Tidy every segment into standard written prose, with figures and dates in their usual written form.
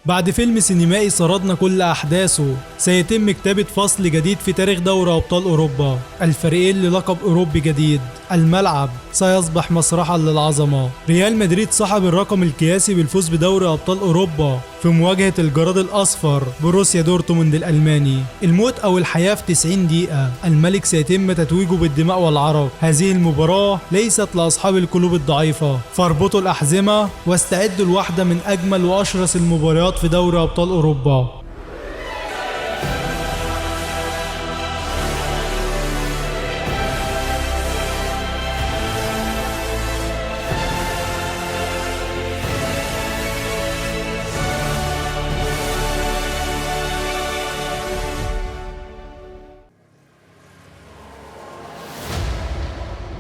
بعد فيلم سينمائي سردنا كل أحداثه، سيتم كتابة فصل جديد في تاريخ دوري أبطال أوروبا. الفريقين للقب أوروبي جديد، الملعب سيصبح مسرحا للعظمة. ريال مدريد صاحب الرقم القياسي بالفوز بدوري أبطال أوروبا في مواجهة الجراد الأصفر بروسيا دورتموند الألماني. الموت أو الحياة في 90 دقيقة، الملك سيتم تتويجه بالدماء والعرق. هذه المباراة ليست لأصحاب القلوب الضعيفة، فاربطوا الأحزمة واستعدوا لواحدة من أجمل وأشرس المباريات في دوري أبطال أوروبا.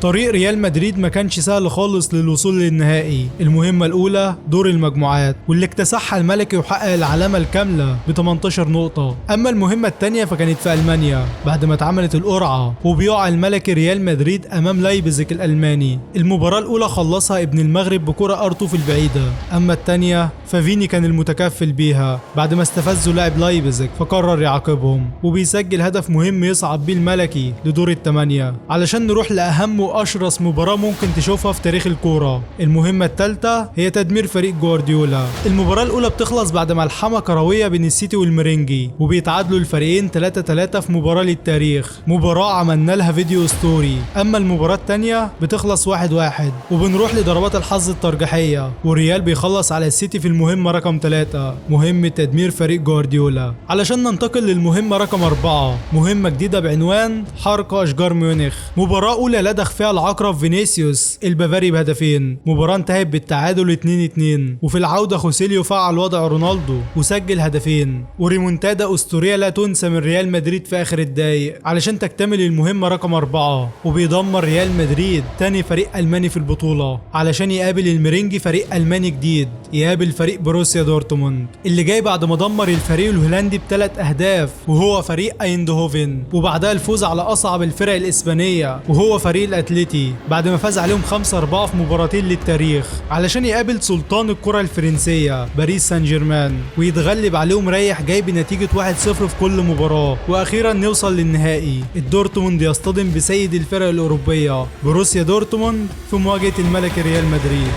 طريق ريال مدريد ما كانش سهل خالص للوصول للنهائي. المهمة الأولى دور المجموعات، واللي اكتسحها الملكي وحقق العلامة الكاملة ب 18 نقطة. أما المهمة الثانية فكانت في ألمانيا بعد ما اتعملت القرعة، وبيقع الملكي ريال مدريد أمام لايبزيج الألماني. المباراة الأولى خلصها ابن المغرب بكرة أرتو في البعيدة، أما الثانية ففيني كان المتكفل بيها بعد ما استفزوا لاعب لايبزيج فقرر يعاقبهم، وبيسجل هدف مهم يصعد بيه الملكي لدور الثمانية علشان نروح لأهم وأشرس مباراة ممكن تشوفها في تاريخ الكورة. المهمة الثالثة هي تدمير فريق جوارديولا. المباراة الأولى بتخلص بعد ملحمة كروية بين السيتي والميرينجي، وبيتعادلوا الفريقين 3-3 في مباراة للتاريخ، مباراة عملنا لها فيديو ستوري. أما المباراة الثانية بتخلص 1-1، وبنروح لضربات الحظ الترجيحية، والريال بيخلص على السيتي في المهمة رقم 3، مهمة تدمير فريق جوارديولا، علشان ننتقل للمهمة رقم 4، مهمة جديدة بعنوان حرق أشجار ميونخ. مباراة أولى لدغ فيها العقرب فينيسيوس البافاري بهدفين، مباراة انتهت بالتعادل 2-2، وفي العودة خوسيليو فعل وضع رونالدو وسجل هدفين، وريمونتادا أسطورية لا تنسى من ريال مدريد في آخر الدقايق علشان تكتمل المهمة رقم 4، وبيدمر ريال مدريد تاني فريق ألماني في البطولة علشان يقابل الميرينجي فريق ألماني جديد، يقابل فريق بروسيا دورتموند اللي جاي بعد ما دمر الفريق الهولندي ب3 أهداف وهو فريق ايندهوفن، وبعدها الفوز على أصعب الفرق الإسبانية وهو فريق الأتليتي بعد ما فاز عليهم 5-4 في مباراتين للتاريخ، علشان يقابل سلطان الكرة الفرنسية باريس سان جيرمان ويتغلب عليهم رايح جاي بنتيجة 1-0 في كل مباراة. وأخيرا نوصل للنهائي، الدورتموند يصطدم بسيد الفرق الأوروبية بروسيا دورتموند في مواجهة الملك ريال مدريد.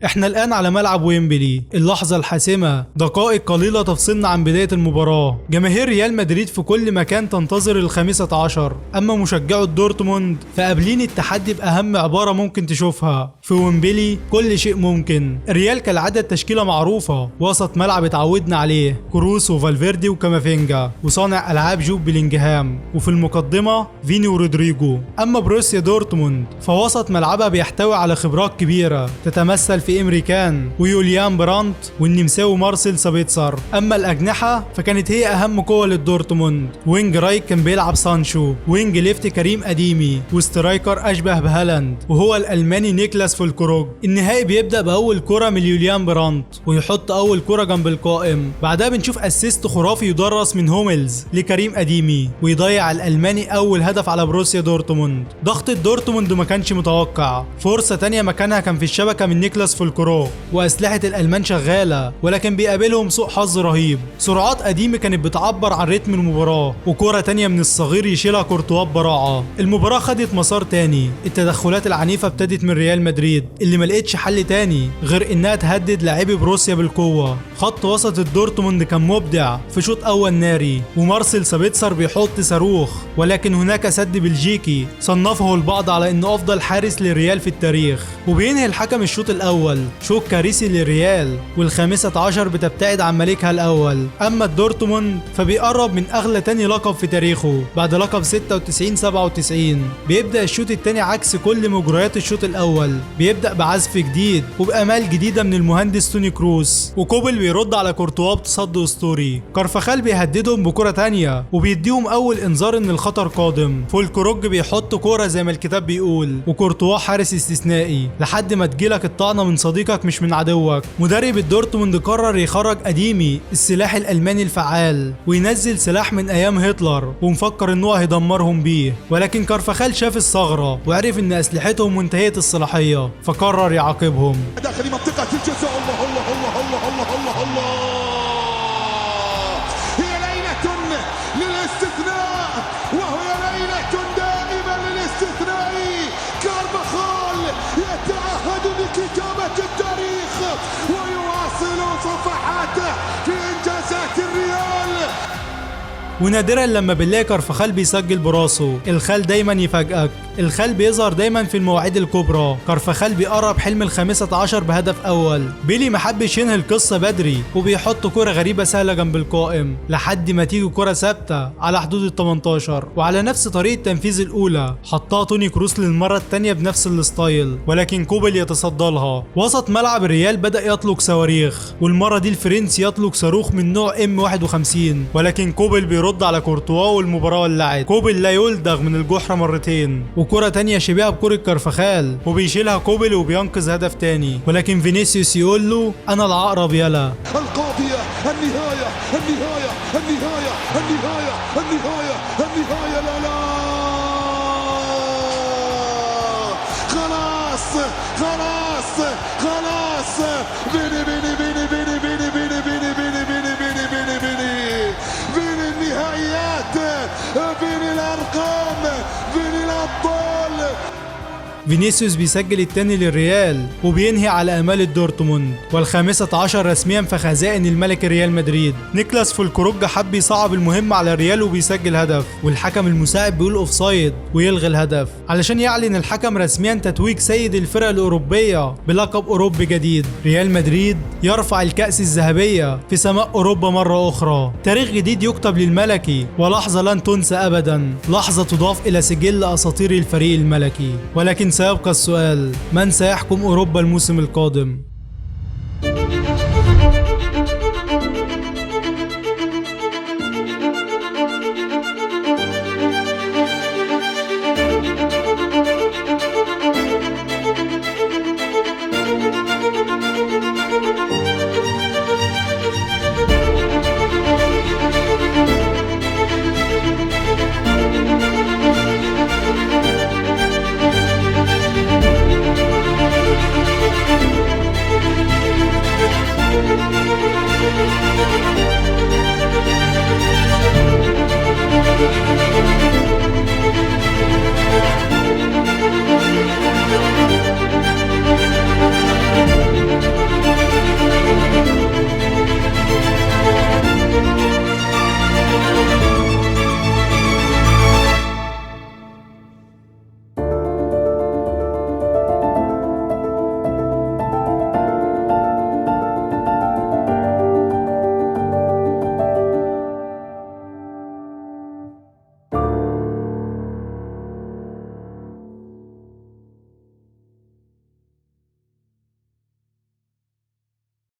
احنا الآن على ملعب ويمبلي، اللحظة الحاسمة، دقائق قليلة تفصلنا عن بداية المباراة. جماهير ريال مدريد في كل مكان تنتظر 15، أما مشجعو الدورتموند فقابلين التحدي بأهم عبارة ممكن تشوفها في ويمبلي: كل شيء ممكن. الريال كالعادة التشكيلة معروفة، وسط ملعب اتعودنا عليه، كروس وفالفيردي وكامافينجا، وصانع ألعاب جوب بلينجهام، وفي المقدمة فيني ورودريجو. أما بروسيا دورتموند فوسط ملعبها بيحتوي على خبرات كبيرة تتمثل في إمري كان ويوليان برانت والنمساوي مارسيل سابيتسر. أما الأجنحة فكانت هي أهم قوة للدورتموند، wing right كان بيلعب سانشو، wing left كريم أديمي، و striker أشبه بهالاند وهو الألماني نيكلاس فولكروج. النهائي بيبدأ بأول كرة من يوليان برانت ويحط أول كرة جنب القائم، بعدها بنشوف assist خرافي يدرس من هوملز لكريم أديمي ويضيع الألماني أول هدف على بروسيا دورتموند. ضغط الدورتموند ما كانش متوقع، فرصة تانية مكانها كان في الشبكة من نيكلاس فولكروج، وأسلحة الألمان شغالة ولكن بيقابلهم سوء حظ رهيب. سرعات قديمة كانت بتعبر عن رتم المباراة، وكرة تانية من الصغير يشيلها كورتوا ببراعة. المباراة خدت مسار تاني، التدخلات العنيفة ابتدت من ريال مدريد اللي ما لقتش حل تاني غير انها تهدد لاعبي بروسيا بالقوة. خط وسط الدورتموند كان مبدع في شوط اول ناري، ومارسيل سابيتسر بيحط صاروخ، ولكن هناك سد بلجيكي صنفه البعض على انه افضل حارس للريال في التاريخ. وبينهي الحكم الشوط الاول شوط كارثي للريال، وال15 بتبتعد عن ملكها الاول. اما الدورتموند فبيقرب من اغلى تاني لقب في تاريخه بعد لقب 96-97. بيبدا الشوط الثاني عكس كل مجريات الشوط الاول، بيبدأ بعزف جديد وبأمال جديدة من المهندس توني كروس، وكوبل بيرد على كورتوا بتصدي اسطوري. كارفاخال بيهددهم بكرة تانية وبيديهم اول انذار ان الخطر قادم. فولكروج بيحط كورة زي ما الكتاب بيقول، وكورتوا حارس استثنائي لحد ما تجيلك الطعنة من صديقك مش من عدوك. مدرب الدورتموند قرر يخرج قديمي السلاح الالماني الفعال وينزل سلاح من ايام هتلر ومفكر ان هو هيدمرهم بيه، ولكن كارفاخال شاف الثغرة وعرف ان اسلحتهم منتهية الصلاحية فقرر يعاقبهم. داخل منطقة الجزاء، الله الله الله الله الله الله الله، هي ليلة للاستثناء وهي ليلة دائما للاستثناء. كارفاخال يتعهد بكتابة التاريخ ويواصل صفحاته في إنجازات الريال. ونادرا لما بنلاقي كارفاخال بيسجل براسه، الخال دايما يفاجئك، الخال بيظهر دايما في المواعيد الكبرى. كارفاخال بيقرب حلم ال15 بهدف اول. بيلي محبش ينهي القصة بدري وبيحط كرة غريبة سهلة جنب القائم لحد ما تيجي كرة ثابتة على حدود ال18، وعلى نفس طريقة تنفيذ الاولى حطها توني كروس للمرة الثانية بنفس ال style، ولكن كوبل يتصدى لها. وسط ملعب الريال بدأ يطلق صواريخ، والمرة دي الفرنسي يطلق صاروخ من نوع M51، ولكن كوبل بيرد على كورتوا والمباراة ولعت. كوبل لا يلدغ من الجحر مرتين، وكرة تانية شبيهة بكرة كارفاخال وبيشيلها كوبل وبينقذ هدف تاني، ولكن فينيسيوس يقول له انا العقرب يلا. القاضية، النهاية النهاية النهاية النهاية النهاية النهاية، لا لا خلاص خلاص خلاص، فيني فيني فيني فيني فيني فيني فيني فيني فيني فيني فيني فيني فيني النهائيات، فيني الأرقام، فيني الأبطال. فينيسيوس بيسجل الثاني للريال وبينهي على امال الدورتموند، وال15 رسميا في خزائن الملك ريال مدريد. نيكلاس فولكروج حب يصعب المهمة على الريال وبيسجل هدف، والحكم المساعد بيقول offside ويلغي الهدف علشان يعلن الحكم رسميا تتويج سيد الفرق الأوروبية بلقب أوروبي جديد. ريال مدريد يرفع الكأس الذهبية في سماء أوروبا مرة أخرى. تاريخ جديد يكتب للملكي، ولحظة لن تنسى أبدا، لحظة تضاف إلى سجل أساطير الفريق الملكي. ولكن سيبقى السؤال، من سيحكم أوروبا الموسم القادم؟